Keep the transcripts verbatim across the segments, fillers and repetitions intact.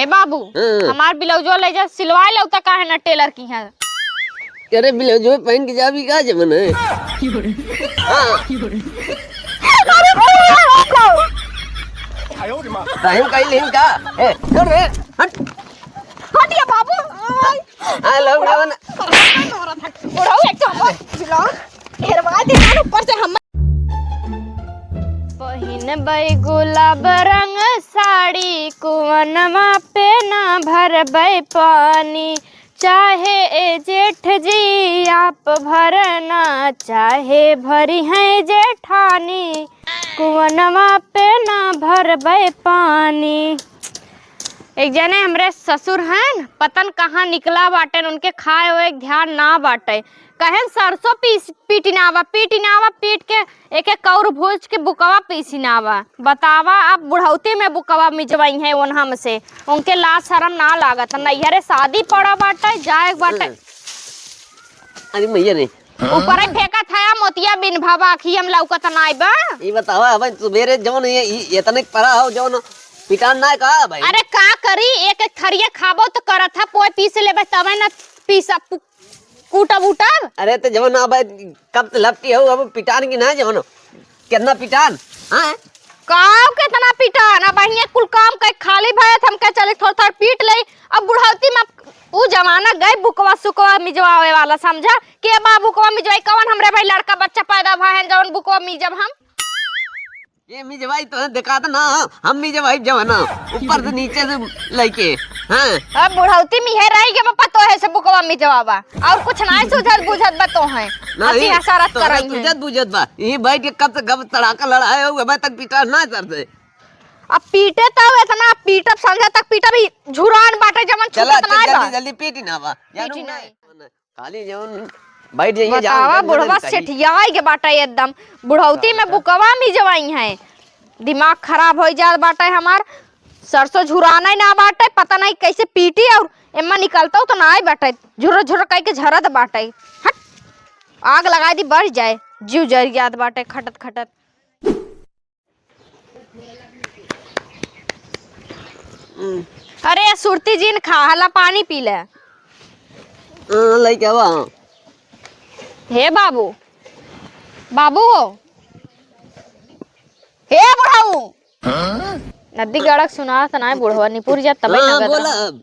ए बाबू, हाँ। हमार ब्लाउजवा ले जा, सिलवाए लौता काहे ना टेलर की यहाँ? अरे, ब्लाउजवा पहन के जाबी का जवन है? हाँ। अरे भैया, रुको। टाइम कहीं नहीं का? ए, छोड़ रे, हट। हट ये बाबू। हाँ, लोग ना बना। बुढ़ऊ एक तो हमको झुलाओ, घेरवा दे ऊपर से हम। पहिनबै गुलाब रंग साड़ी, कुअनवा पे ना भरबै पानी। चाहे ए जेठ जी आप भरना, चाहे भरी है जेठानी, कुअनवा पे ना भरबै पानी। एक जने हमरे ससुर हैं, पतन कहाँ निकला बाटेन, उनके खाए होए ध्यान ना बाटे। कहेन सरसों पीस, पीटिनावा, पीटिनावा पीट के एक एक कौर भूज के बुकवा पीसिनावा। बतावा, अब बुढ़ौती में बुकवा मिजवाई है ओन्हम से, उनके लाज शरम ना लागत। नैहरे शादी पड़ा बाटे, जाए बाटे। अरे मैया रे। ऊपर ही फेंकत है मोतिया बिन भावा, आँखी हम लौकत नाई बा। ई बतावा, अब सुबेरे जौन ये, ई एतने परा हो, जौन पिटान ना का भाई? अरे का करी, एक एक थरिया खाबो तो करत है, पोय पीस लेबे तबे न पीसा पु-, कूटब उटब। अरे तो जौन अब कब तो लपटी हो, अब पिटान की ना जौन, कितना पिटान, हाँ? का कितना पिटान, अब हियाँ कुल काम कर खाली भयत, हम कह चले थोड़ थोड़ पीट ले। अब बुढ़ौती में उ जमाना गए बुकवा सुकवा मिजवावे वाला, समझा? के बा बुकवा मिजवाई, कौन हमरे भाई लड़का बच्चा पैदा भा है जौन बुकवा मिजब हम? ये मिजवाई तो है, देखा तो ना, हम मिजवाई जवाना, ऊपर से नीचे से लइके, हाँ। अब बुढ़ौती में है रही के पप्पा तोहे से बुकवा मिजवावा, और कुछ ना सूझत बुझत बा तोहे। नहीं, हंसी हसारत तो करई है। सूझत बुझत बा, ये बैठ के कब से गप तड़ाका लड़ाए हो, अबे तक पिटा ना सर से। अब पीटे तब इतना पीटब, संझा तक पीटब, ई झुरान बाटे जवन चला, छूटत ना जल्दी, बा। जल्दी पीटी ना बा। पीटी जानू नहीं। नहीं। खाली जौन बैठ जाइए, जाओ, बतावा, जल्दी, बुढ़वा जल्दी करी। सेठियाई के बाटे एकदम। बुढ़ौती में बतावा। बुकवा मिजवाई है, दिमाग खराब हो जात बाटे हमार। सरसों झुराना ही ना बाटे, पता नहीं कैसे पीटी और एम्मा निकलता तो ना ही बाटे, झुर झुर कह के झरत बाटे। हट, आग लगा दी, बढ़ जाए, जीव जर जात बाटे खटत खटत। अरे सुरती जिन खा, हला पानी पी ले। हाँ, लइका बा। हे बाबू, बाबू हो, हे बुढ़ऊ। नदी गड़क सुनात ना बुढ़वा, निपुर जा तबे हाँ, नगद बोला रहा। अब।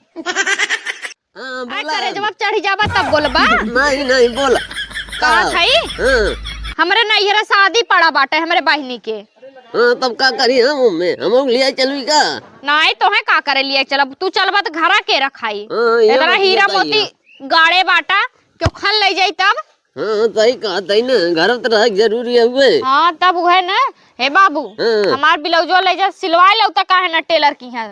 हाँ, आ, बोला। करे जवाब चढ़ी जाबा तब बोलबा। नहीं, नहीं, बोला। कहा हाँ। थई? हाँ। हमरे नैहरा शादी पड़ा बाटे हमरे बहिनी के। हाँ, तब का करी हम ओमे? हम लोग लिया चलवी का? नहीं, तोहे का करे लिया चलब? तू चलबा त घरा के रखाई। हाँ, ये इतना बात हीरा बताइए। मोती गाड़े बाटा, क्यों खन ले जाई तब? हाँ, सही कहा तई ना, घर में तो रहे के जरूरी है हुए। हाँ, तब उहे ना। हे बाबू, हाँ। हमार ब्लाउजवा ले जा, सिलवाए लौता काहे ना टेलर की यहाँ?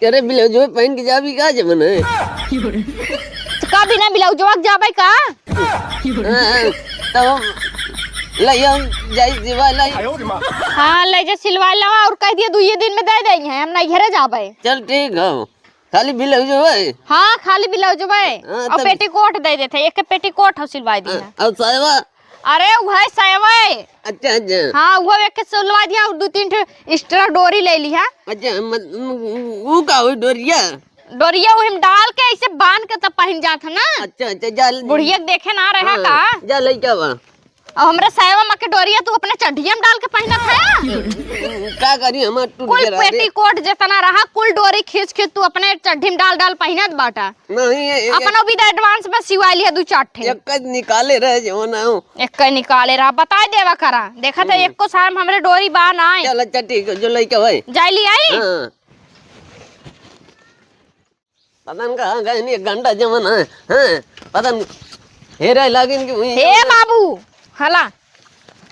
अरे, ब्लाउजवा पहन के जाबी का जवन है? तो का बिना ब्लाउजवा के जाबे का? हाँ, तब हम ले हम जाई सिलवा लाई। हाँ, ले जा सिलवा लावा और कह दिया दुइये दिन में दे देई है, हम नैहरे जाबे। चल ठीक है। खाली ब्लाउज होए? हाँ, खाली ब्लाउज होए। हाँ, और तब पेटीकोट दे देते, एक पेटीकोट हो सिलवाई दी है। हाँ, और सायवा? अरे, वह सायवा है। अच्छा, अच्छा। हाँ, वो एक के सिलवा दिया और दो तीन ठे extra डोरी ले ली है। अच्छा, मत-, वो का हुई डोरिया? डोरिया वो हम डाल के ऐसे बांध के तब पहन जात है ना। अच्छा, अच्छा, जा ले। बुढ़िया के देखे ना रहा हाँ, का? जा लइका बा। और हमरा सायवा मा के डोरिया तू अपने चड्ढिया में डाल के पहनत है? का करी, हमार टूट कुल गया रे। पेटीकोट जितना रहा, कुल डोरी खींच के तू अपने चड्ढी में डाल डाल पहनत बाटा। नहीं, ये, ये अपनो भी तो advance में सिवा लिया दू चार ठे। एक निकाले रहे जो ना हो। एक निकाले रहा, बताई देवा करा। देखा था हम्म। एको साल में हमरे डोरी बा ना है। चल अच्छा ठीक है, जो लइका भाई। जाई ली आई? हाँ। पता न कहाँ गए, नहीं, गंडा जमाना है, हैं? पता न हेरे लागिन कि वही हे जमाना। बाबू, हला।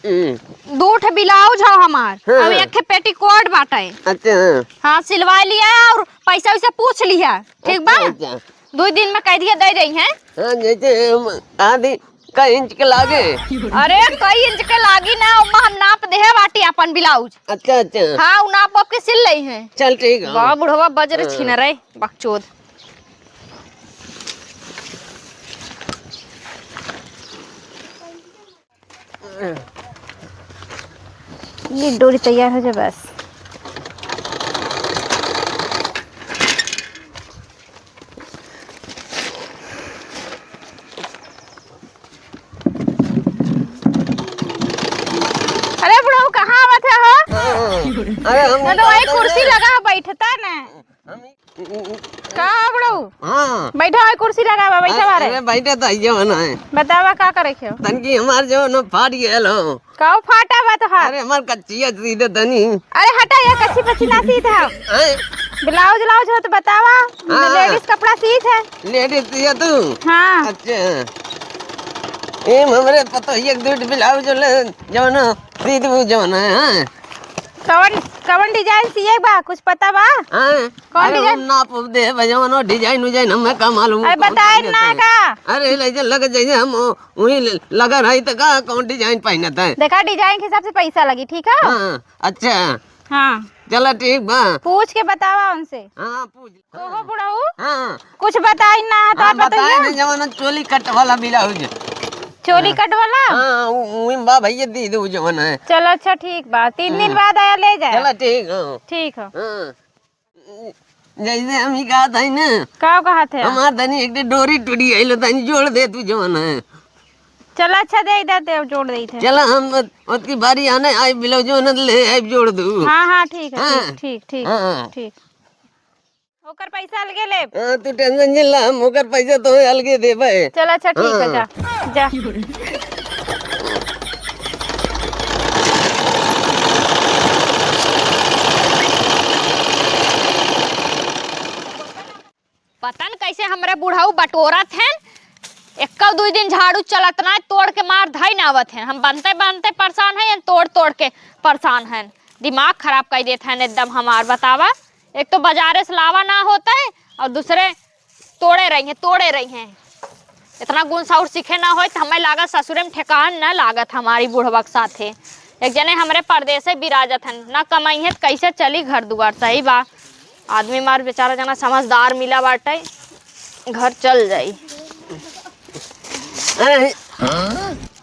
हम्म। दो ठे ब्लाउज हो हमार, हाँ, अब हाँ। एक ठे पेटीकोट बाटे। अच्छा, हाँ। हाँ, सिलवा लिया और पैसा वैसा पूछ लिया, ठीक बा? अच्छा, अच्छा। दो दिन में कह दिया दे रही हैं। हाँ, जैसे हम आधी कई इंच के लागे? अरे, कई इंच के लागी ना, ओमा हम नाप देहे बाटी अपन ब्लाउज। अच्छा, अच्छा। हाँ, उ नाप वाप के सिल लई है। चल, ठीक है। बा बुढ़वा बजर हाँ। छीन रहे, बकचोद। ये डोरी तैयार हो जाए बस। लगा बैठता ना। हम ई, ई, ई, का बुढ़ऊ? हाँ। बैठा है, कुर्सी लगावा, बैठा अरे, बारे। अरे, बैठे तो आइए बना है। बतावा का करे के हो? तनकी हमार जो न फाट गयल हो। काऊ फाटा बा तोहार? अरे, हमार कच्चिया सीधे तनी। अरे, हटा, ये कच्ची पच्ची ना सीध है। हैं? ब्लाउज व्लाउज हो तो बतावा, हाँ। लेडीज कपड़ा सीध है। लेडीज सिया तू? हाँ। अच्छा। ए, हमरे पतो एक दो ब्लाउज ले, जो न सीध वो जो न, हाँ। कवन, कवन डिजाइन सिए बा? कुछ पता बा? हाँ? कौन अरे, डिजाइन? हम नाप उप दे, भैया, डिजाइन उजाइन हमें का मालूम, अरे, कौन बताए डिजाइन ना है? का? अरे, ले जे लग जाइए, हम उ-, उही ले-, लगा रही तो का, कौन डिजाइन पहनत है? देखा, डिजाइन के हिसाब से पैसा लगी, ठीक है? हाँ, अच्छा। हाँ। चला, ठीक बा। पूछ के बतावा उनसे। हाँ, पूछ। कहो बुढ़ऊ। हाँ। कुछ बताई ना, तो हाँ, आप बताए बताइए। ना, जवन चोली कट वाला ब्लाउज। चोली हाँ। कट वाला? हाँ, उ-, उही बा भैया, दी दे, उ जवन है। चलो, अच्छा, ठीक बा। तीन दिन हाँ। बाद आया, ले जाए। चला, ठीक हो। ठीक हो। हाँ। जैसे हम ही कहा था ना। का कहा थे? हमार तनी एक ठे डोरी टूटी आइल, तनी जोड़ दे तू जवन है। चला, अच्छा, दे देते, अब जोड़ देते। चला, हम ओतकी बारी आने आई, ब्लाउज जवन ले आई, जोड़ दू। हाँ, हाँ, ठीक है, हाँ। ठीक, ठीक, ठीक, हाँ। ठीक। ओकर पैसा अलगे लेब। हाँ, तू टेंशन जिन ला, हम ओकर पैसा तो अलगे देबे। चल, अच्छा, ठीक है, हाँ। जा, जा। पता न कैसे हमरे बुढ़ऊ बटोरत हैं, एक्को दुई दिन झाड़ू चलत ना, तोड़ के मार धई ना आवत हैं। हम बनते बनते परेशान हैं, तोड़ तोड़ के परेशान हैं। दिमाग खराब कर देत हैं एकदम हमार, बतावा। एक तो बाजारे से लावा ना होता है और दूसरे तोड़े रही हैं, तोड़े रही हैं। इतना गुण साउर सीखे ना होई त हमें लागत ससुरे में ठेकान ना लागत हमारी बुढ़वा के साथे। एक जने हमरे परदेसे बिराजत हन, ना कमाई है त कैसे चली घर दुआर? सही बा, आदमी मार बेचारा जना समझदार मिला बाटे, घर चल जाई। ए,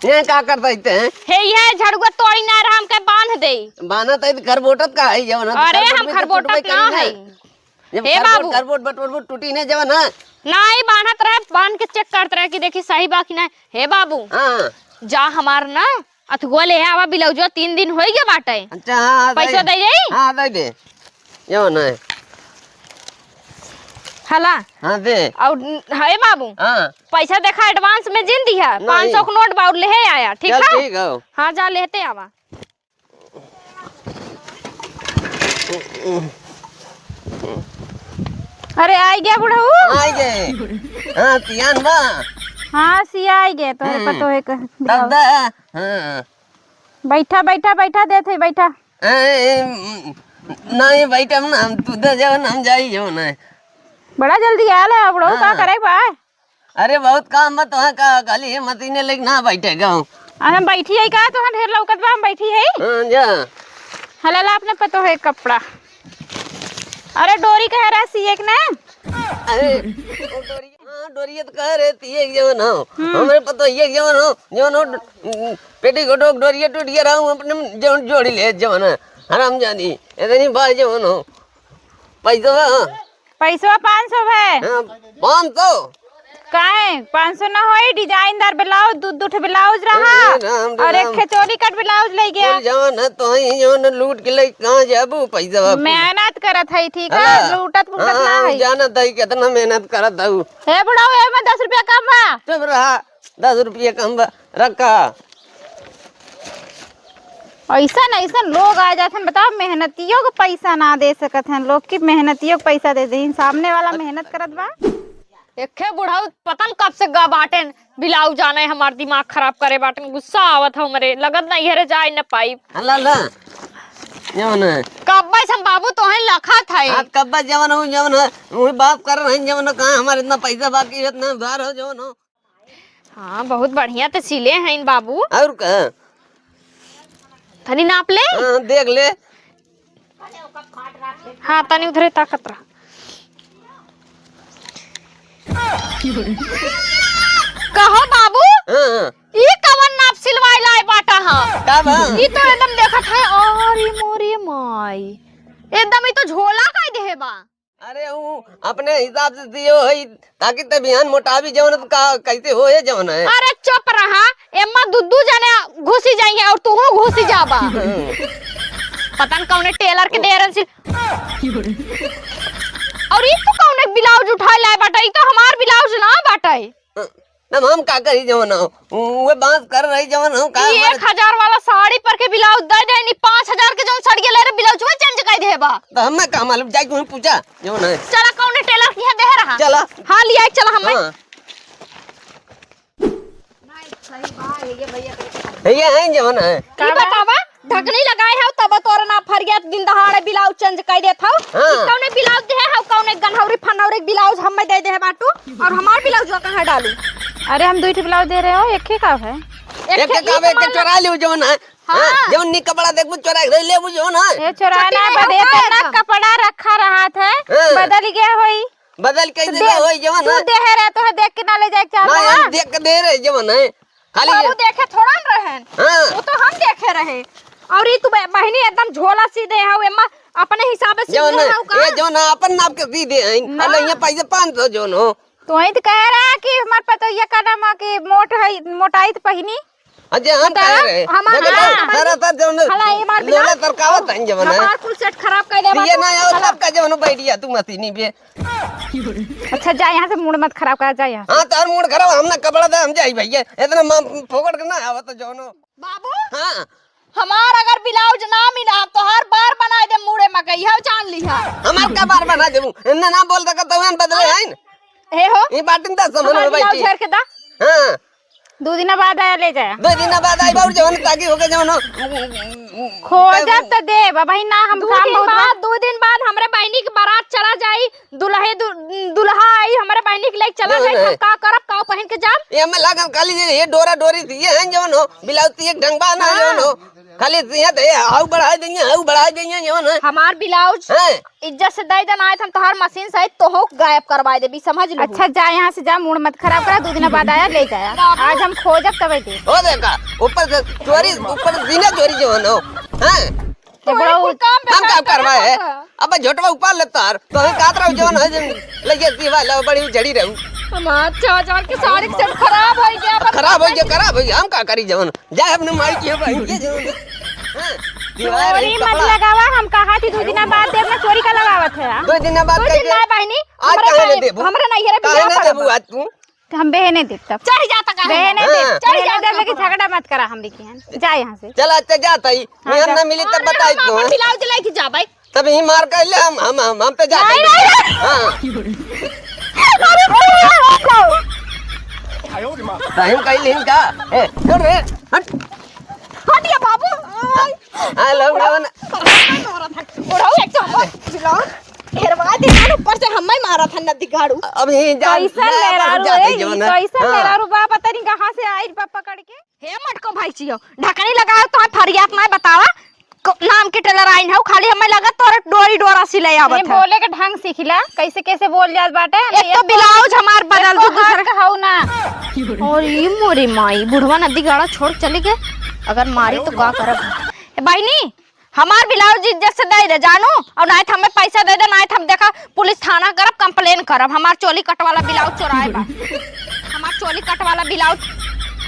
ये का करता इते हैं? हे, ये झड़ुआ तोड़ी ना रहा, हमके बांध दे। बांधत है त खरबोटत का है, जवन है, अरे, खरबोट हम में तो खरबोटत टूटबे ना करी ना। है। जब हे खरबोट, बाबू। खरबोट बटोरबो टूटी नहीं जवन है। नहीं, बांधत रहे, बांध के चेक करत रहे कि देखी सही बा कि नहीं। हे बाबू, हाँ। जा हमार ना अथुआ ले आवा, ब्लाउजवा तीन दिन होइ गया बाटे। अच्छा, हाँ, हाँ, पैसा दे दे जाई? हाँ, दे दे। जवन है। हला। हाँ, दे। और हे बाबू, हाँ। पैसा देखा, एडवांस में जिन दिया, नहीं। पाँच सौ के नोट बा, और ले आया, ठीक चल, है? ठीक है। हाँ, जा लेते आवा। अरे, आई गया बुढ़ऊ। आई गए। हाँ, सियान बा। हाँ, सिया आई गए, तो है हम्म। पतो है कह तब दा, हाँ। बैठा, बैठा, बैठा, देत है, बैठा। ए, ए, नहीं, बैठा ना, हम तू दे जाओ ना, हम जाई जाओ ना। बड़ा जल्दी आयल है बुढ़ऊ, का हाँ। करे बा? अरे, बहुत काम बा तोहां का, खाली ये मशीने लेके ना बैठे गाँव। अरे, हम बैठी है का? तोहां ढेर लौकत बा, हम बैठी है। हाँ, जा। हलाला अपने पतो है कपड़ा। अरे, डोरी कहे रहा सिए के ना? अरे, ओ डोरी, हाँ, डोरिया तो कह रहे सिए के जवन हो। हम्म। हमरे पतो ये जवन हो, जवन हो, पेटीकोट डोरिया टूट गया रहा हूँ, अपने जवन जोड़ी ले जवन है। हरामजादी, इतनी बार जवन हो। पैसा पैसवा पाँच सौ है। हाँ, पाँच सौ। काहे? पाँच सौ ना होई, डिजाइनदार ब्लाउज, दू, दू ठे ब्लाउज रहा अरे राम रे और एक राम। ठे चोली कट ब्लाउज ले गया। बोल जवन है तो ही जवन लूट के ले कहाँ जाबू पैसा बाबू? मेहनत करत है, ठीक है, हला। लूटत फूटत हाँ, ना हाँ, है। जानत है कितना मेहनत करत है। हे बुढ़ऊ, एमे दस रुपया कम बा। चुप रहा, दस रुपया कम बा, रखा। ऐसन, ऐसन लोग आ जात हन, बताओ, मेहनतियों को पैसा ना दे सकत हन लोग कि मेहनतियों को पैसा दे दे। सामने वाला मेहनत करत बा। एखे बुढ़ऊ पता न कब से गा बाटेन, बिलाऊ जाने हमार दिमाग खराब करे बाटेन, गुस्सा आवत है हमरे, लगत ना इहरे जाए न पाई। हला ला, जवन है। कब्बे से हम बाबू तोहे लखत है। आप कब्बे जवन हो, जवन है, वही बाप कर रहे हैं, जवन है, कहाँ हमारे इतना पैसा बाकी है, इतना उधार हो, जवन हो। हाँ, बहुत बढ़िया ते सिले हैं बाबू। और का? तनी नाप ले। हाँ, देख ले। हाँ, तनी उधरे ताकत रहा। कहो बाबू, हाँ, हाँ। ई कवन नाप सिलवाए लाए बाटा हा? का बा? ई तो एकदम देखत है, अरे मोरे माई, एकदम ई तो झोला कई देहे बा। अरे, ऊ अपने हिसाब से दियो है, ताकि ते बिहान मोटावी जवन त का, कैसे होए जवन है। अरे, चुप रहा, एम्मा दू दू जने घुसी जाइए और तू घुसी जाबा। पता न कौने टेलर के डेरन से। और ई तू कौने ब्लाउज उठाए लाए बाटे? ई तो हमार ब्लाउज ना बाटे। तब हम का करी जवन हो? उहे बात कर रही जवन हो, का ई हमारे एक हजार वाला साड़ी पर के ब्लाउज दे दे, नी पाँच हजार के जौन सड़िया ले रहे, ब्लाउज में चेंज कर दे बा। तो हमें का मालूम, जाई तू पूछा जवन है। चला, कौने टेलर की है दे रहा? चला। हाँ, लिया, चला हमें। हाँ। भैया हैं जवन है। ई बतावा, ढकनी लगाए हौ तब तोर ना फरियात, दिन दहाड़े ब्लाउज चेंज कर देत हौ। हाँ। ई कौने ब्लाउज दे हौ, कौने गनहौरी फनौरी ब्लाउज हमें दे दे बाटू, और हमार ब्लाउज कहाँ डालू? अरे हम दुई ठे ब्लाउज दे रहे हो, एक ही का है? एक एक ही का, एक के चोरा लियो जवन है। हाँ। हाँ, जवन नी कपड़ा देखबू चोरा के लेबू जवन है। ये चोरा ना, बदे इतना कपड़ा रखा रहत है, हाँ। बदल गया होई। बदल के तो दे, होई जवन तू है। देहे रहे तो है, देख के ना ले जाए के चाहत ना, है। हम देख के दे रहे जवन है। खाली बाबू ये देखे थोड़ा न रहन। हाँ। वो तो हम देखे रहे। और ई तू बे-, बहिनी एकदम झोला सी दे हौ, एम्मा अपने हिसाब से जवन सीधे है, हौ का? ये जवन है, अपन नाप के सी दे हैं। ना। और यहाँ पैसे पाँच सौ जवन हो। तो वही तो कह रहा कि हमार पतोहिया का नाम है कि मोट है, मोटाई तो पहिनी। अजय, हम बता, कह रहे। हमार, लेकिन हाँ। सारा सर जवन है, हला, ये मार बिना। लोला सरकावत हैं जवन है। हमार कुल सेट खराब कर दे ये बाबू। ना आओ, हला। सबका जवन बैठ गया तू मसीनी पे। अच्छा, जा यहाँ से, मूड मत खराब कर, जा यहाँ से। हाँ, तार मूड खराब, हम ना कपड़ा दे, हम जाई भैया। इतना माम फोकट के ना आवत जौनो। बाबू, हाँ। हमार अगर ब्लाउज ना मिला, हम तोहार बार बनाए दे मूड़े मकई, हव जान लिहा। हमार का बार बना देबू? इन्ने ना बोल सकत तो हम बदले आइन। हे हो। ये बात नहीं समझ हमार में ब्लाउज बैठी। झर के दा। हाँ। दो दिन बाद आया, ले जाया। दो दिन बाद आई बाबू, जवन ताकि होके जवन हो। खोजब त देब, अबही ना, हम दो काम दिन बहुत बा। बाद, दो दिन बाद हमरे बहिनी के बारात चला जाई, दुल्हे दु-, दुल्हा आई, हमरे बहिनी के लेके चला जाई, हम का करब, का पहिन के जाब? ये हमें लागल खाली ये, ये डोरा डोरी थी, ये हैं जवन हो, ब्लाउज थी एक ढंग बा ना हाँ। जवन हो, खाली ये दे, हाउ बढ़ाई देंगे, हाउ बढ़ाई देंगे जवन है। हमार ब्लाउज हैं। इज्जत से दे देना है, हम तोहार मशीन सहित तोहू गायब करवाए देबी, समझ लो। अच्छा, जा यहाँ से जा, मूड मत खराब करा, दो दिन बाद आया, ले जाया। बाबू। आज हम खोजब तबे दे। हो देखा, ऊपर से चोरी, ऊपर से सीना चोरी जवन हो, हैं? ये बड़ा कुल काम हम बेकार का करवा है? करत है। अब झोटवा ऊपर ले तार, तो हम कात रहो जवन है, जन लगे सीवा लो, बड़ी झड़ी रहू। हमार चार हजार के साड़ी के सेट खराब हो गया, अब खराब हो गया, खराब हो गया, हम का करी जवन? जा अपने माई के भाई, ये जवन। हाँ, दीवार है, चोरी मत कपड़ा। लगावा, हम कहा थी दो दिना बाद देब ना, चोरी का लगावत है? दो दिना बाद दो दिन कैसे? ना बहिनी, आज हमरे काहे ना भाई, देबू? हमरे नैहरे काहे बियाह ना पड़ल देबू बा। आज तू? तो हम बहने देब तब। चढ़ जा तक है। बहने हाँ। देब, चढ़ बहने जा देब, लेकिन तक। झगड़ा मत करा हमरे के यहाँ। जा यहाँ से। चला, अच्छा, जाता ही। हाँ, यहाँ जा। ना मिली तब अरे, बताई हम तू, अपन हाँ? ब्लाउज लेके जा भाई। तब ही मार कर ले हम, हम, हम, हम पे जा नहीं, भाई। नहीं, नहीं। हाँ। अरे, अरे, अरे, अरे। टाइम कहीं नहीं का? ए, छोड़ रे, हट। हट ये बाबू। आय। आ, लो, लो ना। बुढ़ऊ एक तो हमर ब्लाउज हेरवा दे, ऊपर से हमें मारा था नदी गाड़ू। अब ही जा, कैसन ले, अब मेहरारू जाते है, जवन है। कैसन हाँ। मेहरारू बा, पता नहीं कहाँ से आइल बा पकड़ के। हे मटको भाई चियो, ढकनी लगाओ तो फरियात ना बतावा। क-, नाम के टेलर आइन हऊ, खाली हमें लगत तोरे डोरी डोरा सिलाई आवत है। बोले के ढंग सीखिला, कैसे कैसे बोल जात बाटे। एक तो ब्लाउज हमार बदल दू, दूसरा हऊ ना। और ये मोरे माई, बुढ़वा नदी गाड़ा छोड़ चले गए। अगर मारी तो का करब? ए बहिनी, हमार ब्लाउज इज्जत से दे दे जानू, और नाहीं तो हमें पैसा दे दे, नाहीं तो हम देखा पुलिस थाना करब, कंप्लेन करब। हमार चोली कट वाला ब्लाउज चोराए बा, हमार चोली कट वाला ब्लाउज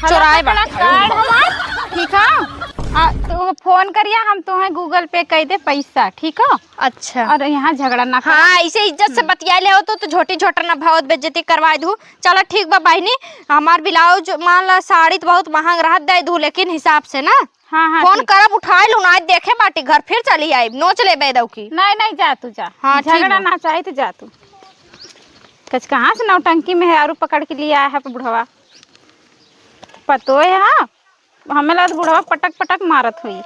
चोराए बा। कार्ड हमार, ठीक है? आ, तो फोन करिया, हम तुम्हें Google Pay कर दे पैसा, ठीक है? अच्छा। और यहाँ झगड़ा ना करो। हाँ, ऐसे इज्जत से बतिया ले हो तो, तो झोटी झोटा ना भावत बेइज्जती करवाए दू। चला ठीक बा बहिनी, हमार ब्लाउज मान ला साड़ी तो बहुत महंग रहत दे दू, लेकिन हिसाब से ना। हाँ, हाँ, फोन ठीक। करब, उठाए लू ना, आज देखे बाटी घर फिर चली आइब, नोच ले बेदऊ की। नहीं, नहीं, जा तू जा। हाँ, ठीक झगड़ा बा। ना चाही तो जा तू। कच कहाँ से नौटंकी में है, आरू पकड़ के लिए आया है बुढ़वा। पतो है, हाँ। हमें लगा बुढ़वा पटक पटक मारत हुई।